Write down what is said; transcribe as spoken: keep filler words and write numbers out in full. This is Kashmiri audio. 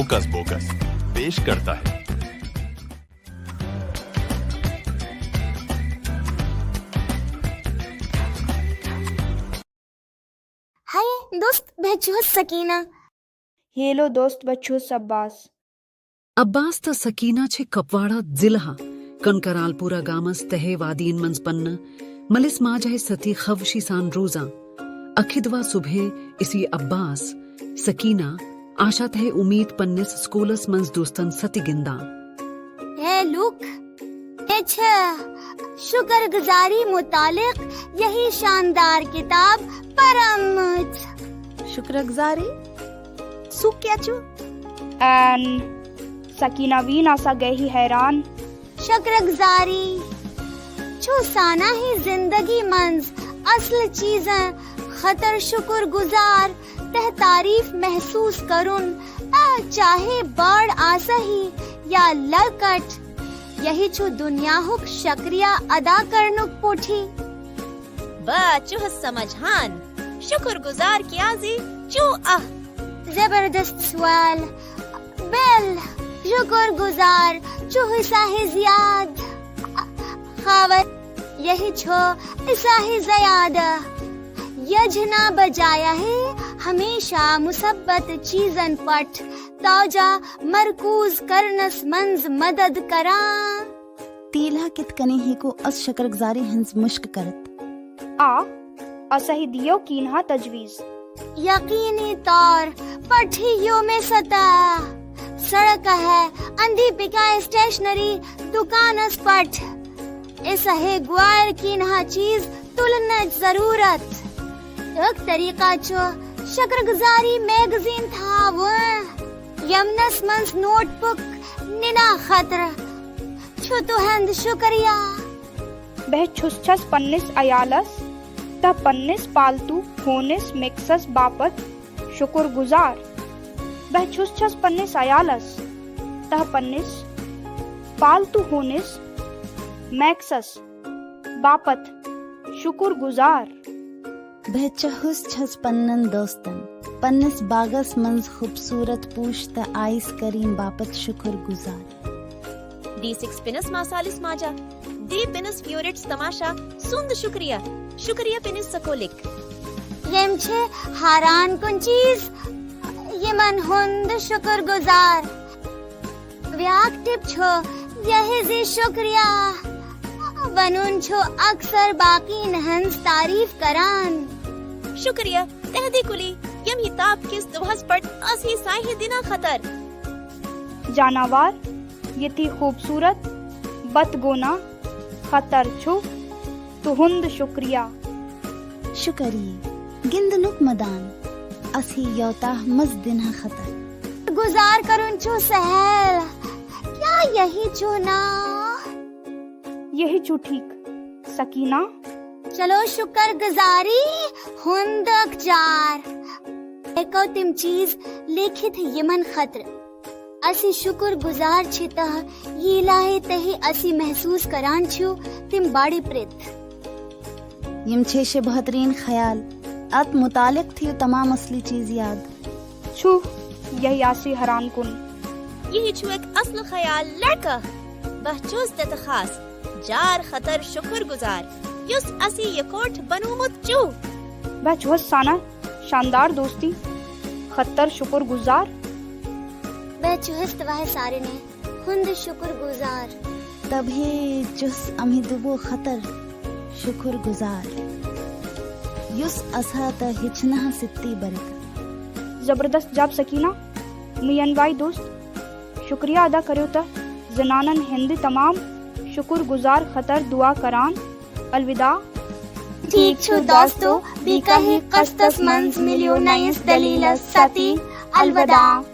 होकस बोकस पेश करता है। ہائے دوست، بہٕ چھُس سکینہ۔ ہیلو دوست، بہٕ چھُس عباس۔ عباس تہٕ سکینہ چھِ کپواڑہ ضلعہ کنکرالپورہ گامس تہے وادین منٛز پننہٕ ملس ماجہِ ستی خوشی سان روزان۔ اکھِ دۄہ صبحے اسی عباس، سکینہ، آشا تہے امید پننس سکولس منٛز دوستن ستی گندان۔ ہے لوک، مےٚ چھےٚ شکر گزاری متعلق یہی شاندار کتاب پرمٕژ۔ شکر گزاری؟ سُہ کیٛاہ چھُ؟ این سکینہ وین آسا گئی حیران۔ شکر گزاری چھُ سانہ ہی زندگی منٛز اصل چیزن خٲطرٕ شکر گزار تہٕ تعریف محسوس کرُن، آ، چاہے بڑ آسہی یا لۄکٹ۔ یہی چھُ دنیاہُک شکریہ ادا کرنُک پوٹھی۔ بہٕ چھُس سمجھان۔ شکر گزار کیٛازِ چھُ اکھ۔ زبردست سوال۔ بل، شکر گزار چھُ حصہ زیاد خاوت۔ یہی چھُ حصہ زیادہ۔ یجنا بجایا ہے ہمیشہ مثبت چیزن پٹھ توجہ مرکوز کرنس منٛز مدد کران۔ تیلہ کِتھ کٔنۍ ہیٚکو أسۍ شکر گزاری ہٕنٛز مشق کٔرِتھ؟ آ، اسہِ دِیو کینٛہہ تجویز۔ یقینی طور پٹھی یوم سطح سڑک ہے اندی پکا اسٹیشنری دکانس پٹھ۔ اس ہے گوار کینٛہہ چیز تلنٕچ ضرورت۔ اکھ طریقہ چھُ شکر گزاری میگزین تھاوُن، یمنس منٛز نوٹ بک نِنہٕ خٲطرٕ چھُ تُہنٛد شکریہ۔ بہٕ چھُس چھس پننِس عیالس تہٕ پننِس پالتو ہوٗنِس میکسس باپتھ شکر گزار۔ بہٕ چھُس چھس پننِس عیالس تہٕ پننِس پالتو ہوٗنِس میکسس باپتھ شکر گزار۔ بہٕ چھَہُس چھَس پننٮ۪ن دوستن، پننِس باغس منٛز خوبصورت پوش تہٕ آئس کریم باپتھ شکر گزار۔ ڈی سکس پنس ماسالس ماجا، ڈی پنس فیورٹس تماشا سُنٛد شکریہ۔ شکریہ پنس سکولک۔ یِم چھِ حیران کُن چیز یِمن ہُنٛد شکر گزار۔ بیاکھ ٹپ چھُ یہے زِ شکریہ ونُن چھُ اکثر باقین ہٕنٛز تعریف کران۔ شکریہ تہدی کُلی، ییٚمہِ تاپھ کِس دۄہس پٮ۪ٹھ ٲسی سانہِ دِنہٕ خٲطرٕ۔ جاناوار ییٚتہِ خوٗبصوٗرت بتگونا خطر چھُ تُہُنٛد شُکریہ۔ شُکریہ۔ گِنٛدنُک مٲدان اَسہِ یوتاہ مَزٕ دِنہٕ خٲطرٕ۔ گُزار کرُن چھُ سہل، کیٛاہ یہی چھُ نا؟ یہی چھُ ٹھیٖک۔ سکینہ۔ چلو شُکر گُزاری ہُنٛد اخچار۔ ہیٚکو تِم چیٖز لیکھِتھ یِمن خٲطرٕ۔ اسی شکر گزار چھ تہ یہ لاہے تہی اسی محسوس کران چھو تم باڑی پریت۔ یم چھے شے بہترین خیال۔ ات متعلق تھیو تمام اصلی چیز یاد۔ چھو یہی آسی حیران کن۔ یہی چھو اکھ اصل خیال لڑکہ۔ بہ چھس تہ خاص جار خطر شکر گزار یس اسی یکوٹ بنومت چھو۔ بہ چھس سانہ شاندار دوستی خطر شکر گزار۔ بہ چھس تواہ سارنے ہند شکر گزار۔ تبہے چھس امہ دبو خطر شکر گزار یس اسہ تہ ہچنہ ستی برت۔ زبردست جاب سکینہ۔ مین وائی دوست، شکریہ ادا کریو تہ زنانن ہند تمام شکر گزار خطر دعا کران۔ الوداع۔ ٹھیک چھو دوستو، بیکہ ہی قسطس منز ملیو نئیس دلیلس ستی۔ الوداع۔